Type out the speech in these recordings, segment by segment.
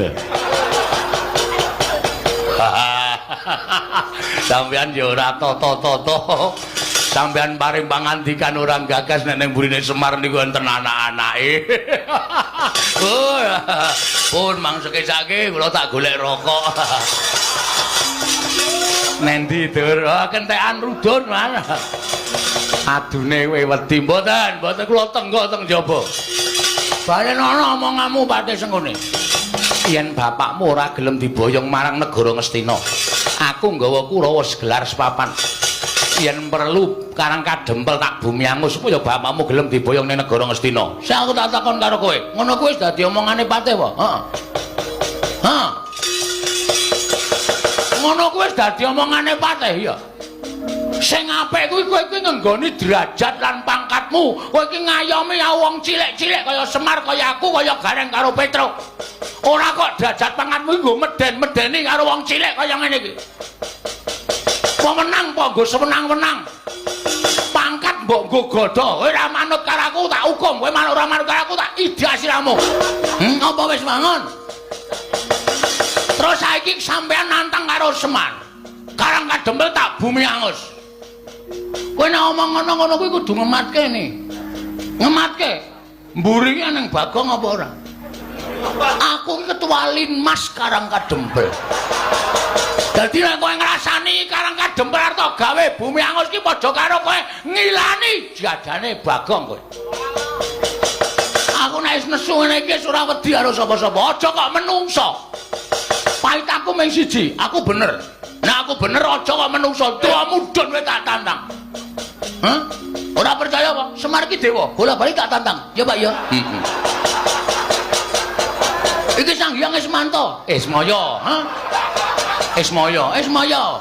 Lho. Sampeyan ya ora tata-tata. Sampeyan paring pangandikan ora gagas nek ning burine Semar niku enten anak-anake. Oh, pun mangsekesake kula tak golek rokok. Nendi, Dur? Oh, kentekan rudun, man. Adune kowe wedi mboten? Mboten kula tenggok teng jaba. Balen ana omonganmu Patih Sengkuni. Yen bapakmu ora gelem diboyong marang negara Ngastina, aku nggawa Kurawa segelar sepapan. Yen perlu Karang Kadempel tak bumi angus supaya bapakmu gelem diboyong ning negara Ngastina. Sing aku tak takon karo kowe, ngono kuwi wis dadi omongane Patih apa? Heeh. Heeh. Ngono kuwi wis dadi omongane Patih ya. Sing apik kuwi kowe kuwi ngenggoni derajat lan pangkatmu. Kowe iki ngayomi wong cilik-cilik kaya Semar, kaya aku, kaya Gareng karo Petruk. Ora kok derajat pangkatmu iki nggo meden-medeni karo wong cilik kaya ngene iki. Wewenang apa nggo sewenang-wenang? Pangkat mbok nggo godha. Kowe ora manut karo aku tak hukum, kowe manut ora manut karo aku tak idak siramu. Apa wis bangun? Terus saiki sampean nantang karo Semar. Karang Kadempel tak bumi angus. Kowe nek omong ngono-ngono kuwi kudu ngematke ni. Ngematke. Mburi ki ning Bagong apa ora? Aku ki ketua Linmas Karang Kadempel. Dadi nek kowe ngrasani Karang Kadempel arep gawe bumi angus ki padha karo kowe ngilani jajane Bagong kowe. Aku nek wis nesu ngene iki wis ora wedi karo sapa-sapa. Aja kok menungso. Pait aku mung siji, aku bener. Nek aku bener aja kok menungso. Tuwa mudhun kowe tak tantang. Hah? Ora percaya apa? Semar iki dewa. Bola-bali tak tantang. Ya Pak ya. Heeh. Iki Sang Hyang Ismanto. Ismaya, ha? Ismaya, Ismaya.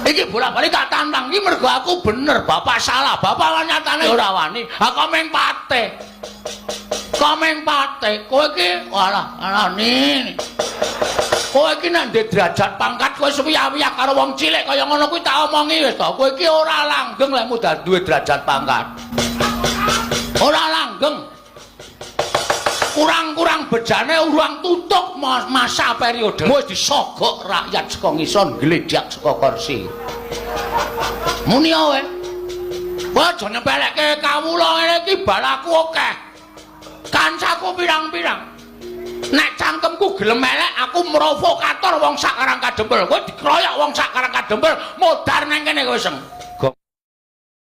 Iki bola-bali tak tantang iki mergo aku bener, bapak salah. Bapak nyatane ora wani. Ha kok meng patih. Kok meng patih. Kowe iki walah, alani. Kowe iki nek ndek derajat pangkat kowe suwiyah-wiyah karo wong cilik kaya ngono kuwi tak omongi wis to. Kowe iki ora langgeng lek mudah duwe derajat pangkat. Ora langgeng. Kurang-kurang bejane urang tutup masa periode. Wis disogok rakyat saka ngisor gledhak saka kursi. Muni kowe. Kowe aja nyepelekke kawula ngene iki balaku akeh. Kancaku pirang-pirang. Nek cangkemku gelem elek aku provokator wong sak Karang Kadempel. Kowe dikroyok wong sak Karang Kadempel modar nang kene kowe seng.